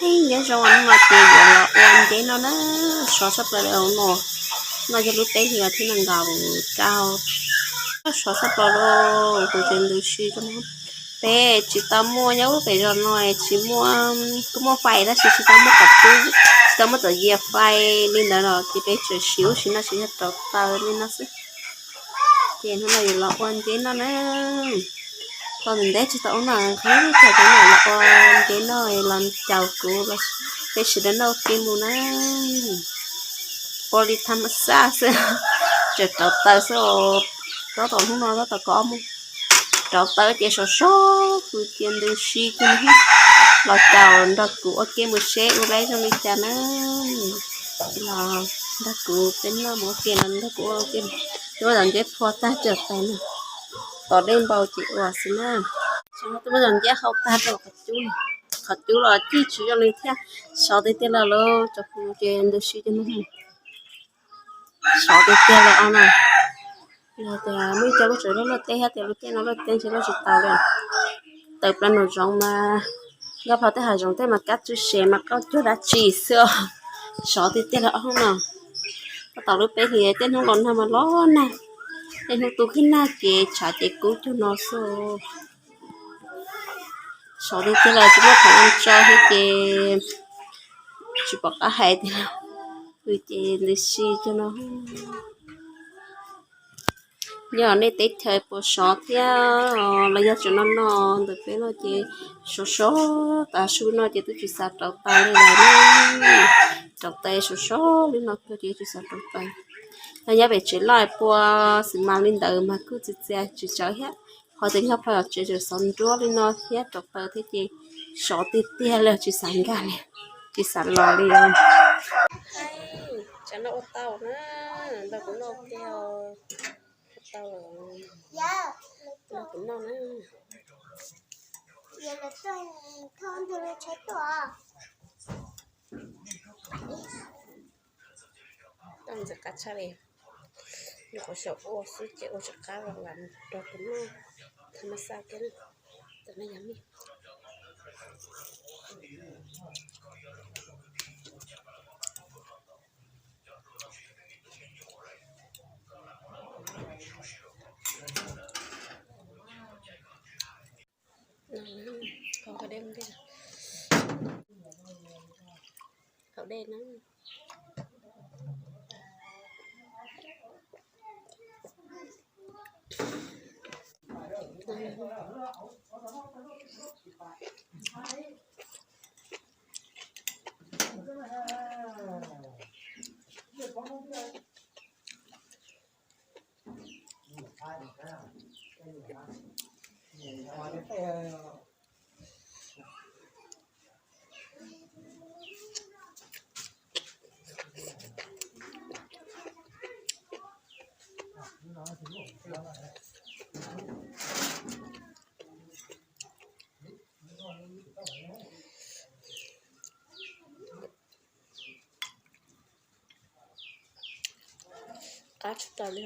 Tej nyob zoo no ces yuav los ua nceb noj na, sov tshaj plaws li no. No yog lub teb hli thiab nees nkaum rau, sov tshaj plaws li. Kuv tseem ntws si rau no. Peb tsis tau muaj, nyob pem zos no tsis muaj, kuj muaj fais tab sis tsis tau muaj cov tub, tsis tau muaj cov yias fais li ntawd los ces peb tseem siv ub siv no, siv yog rauv taws li no xwb. Ces hnub no yuav los ua nceb noj na. Tau ntev tsis tau ua noj, qhov no los ua nceb noj los caum kuv, peb sawv daws noj ua ke mus na. Ua li tham ma xaj xwb, tseem rauv taws xwb os. Tab tom hnub no tab tom kov mus rauv taws ces sov sov, kuv cia ntws si kiag los caum nrog kuv ua ke mus seb ua laiv zoo li cas na. Los nrog kuv peb noj mus ua ke, los nrog kuv ua ke. Twb muab cov nceb phua tag tsam tais no, tos dej npau ces ua xwb na. Twb muab cov nceb hau tag rau qhov cub, qhov cub los cig tsis zoo li thiab. Sov tiag tiag lawm lauj, cov kuv ces ntws si cov no. Sov tiag tiag lawm os na. Yog tias muaj ib co lub tsev lub luaj teb thiab tias lub caij no luaj teb ntshe luaj tsis tau li. Tawm plaws nraum zoov mas, Nkauj Plhaub tej hav zoov tej mas kab tswb sev mas qaub cuag dab tsi xwb os. Sov tiag tiag lawm os no. Tab tom lub peb hlis tej hnub los nag mas los nag, tej hnub tu khib nag ces tshav ces kub cuag no xwb. Sov tiag tiag lawm, tsis muaj qhov tso thiab ces tsis pom qab hais tiag. Ces ntws si cov no. Nyob nej teb chaws puas sov thiab los yog tseem no no ntawm peb no ces sov sov tas su no ces twb tsis xav rauv taws li lawm. Rauv taws sov sov li no kawg ces tsis xav rauv taws. Los nyob pem tsev loj pua xwb mas li ntawd mas kuj txias txias tsis tsawv thiab. Ho tias nyob plhov tsev tseem xov nruab li no thiab rauv taws thiab ces sov tiag tiag li tsis xav nkag li, tsis xav los li. Tsam no ua tau na, nrog kuv noj tiag, ua tau, nrog kuv noj na. Tau ntxim qab tshaj li, nyuam qhuav xyaum ua xwb ces ua tsis qab los nrog kuv noj, tham ma xaj kiag, tam no yog mij. Haus dej na. Qab tsis tau li.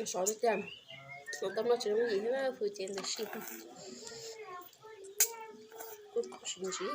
Sov li cas, tau noj tsis zoo yim thiab, hws ces ntawd sim. Kuv sim ntsib.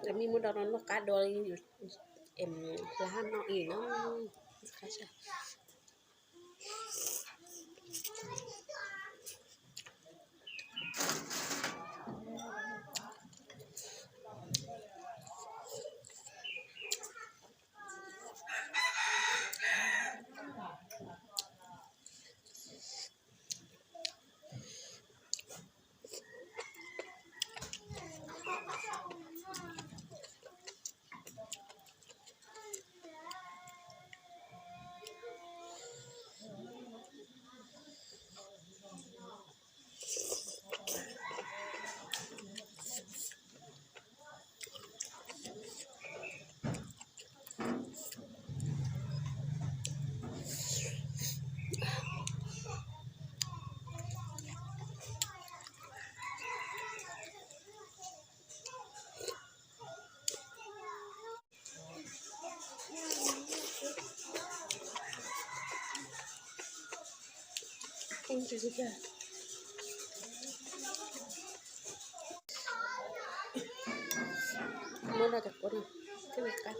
Lawv mej muab do no noj qab dua li, em, lawv haj noj ib no. Muab no cov kuv no thiaj li qab.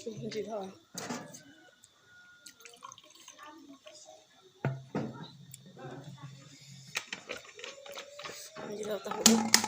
Ntsis tho. Ntsis tho tau hauv.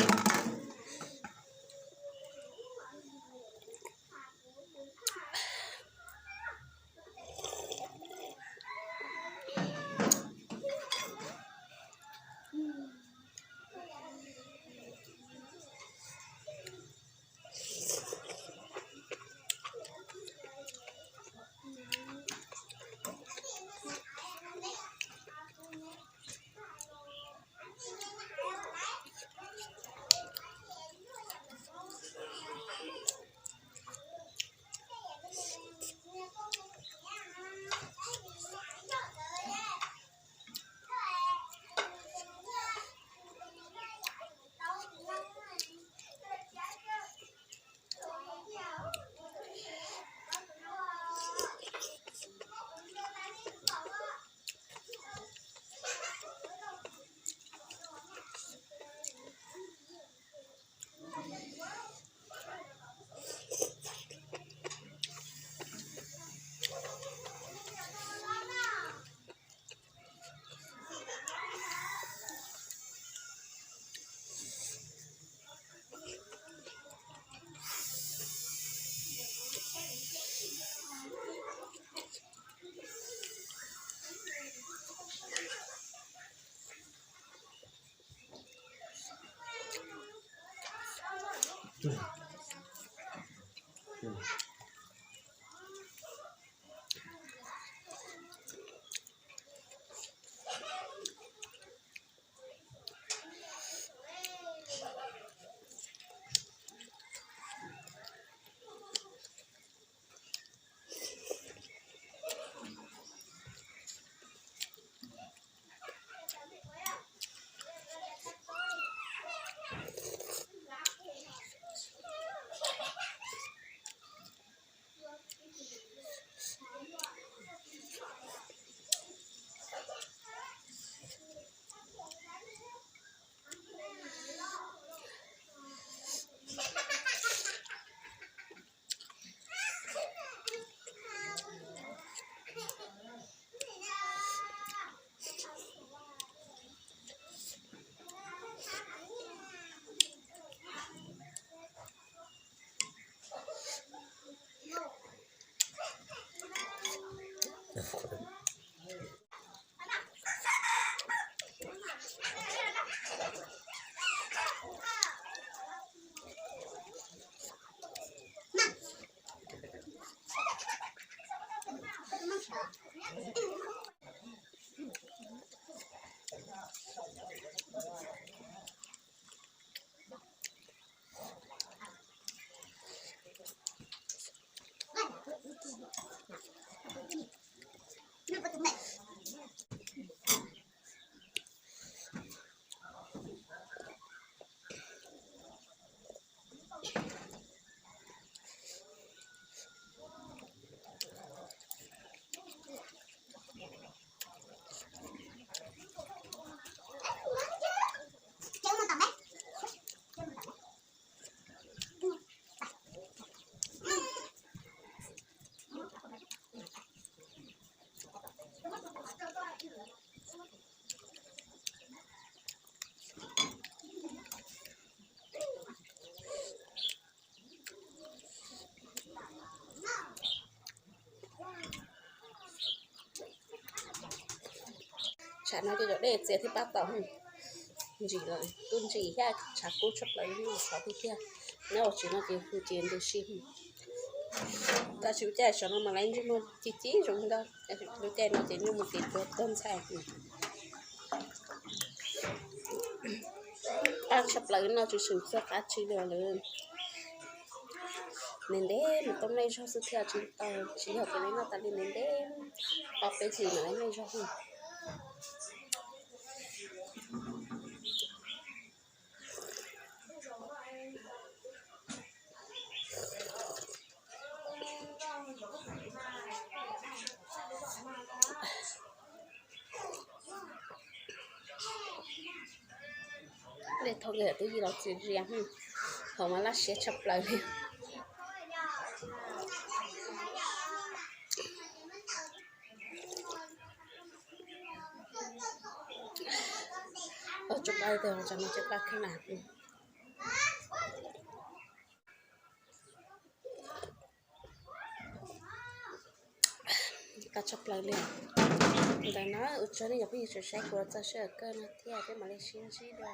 Tsam no ces cov dej txias thiaj pab tau. Ntsim lawm, twb ntsim thiab tshav kub tshaj plaws li, tshav kub tiag. Nyob hauv tsev no ces hu ces ntws si. Tab sis lub caij sawv no mas lawv ntsej muag ci ci zoo nkauj, lub caij no ces ntsej muag ces tuag tuag ntxhais. Qab tshaj plaws no tsis seem txog qab tsi li lawm. Ntev ntev mus tau nej zog xwb thiaj tsis tau, tsis yog tias nej noj tas li ntev ntev, ob peb hlis mam li nej zog. Dej thauj li twb yig los txias zias, hauv mas laj siab tshaj plaws li. Tso paj tag, tsam no tso paj kheej na. Qab tshaj plaws li. Ntawd na, ua tsaug nej cov phooj ywg tseem saib kuv los txog sij hawm kawg no thiab, peb mam li sib ntsib dua.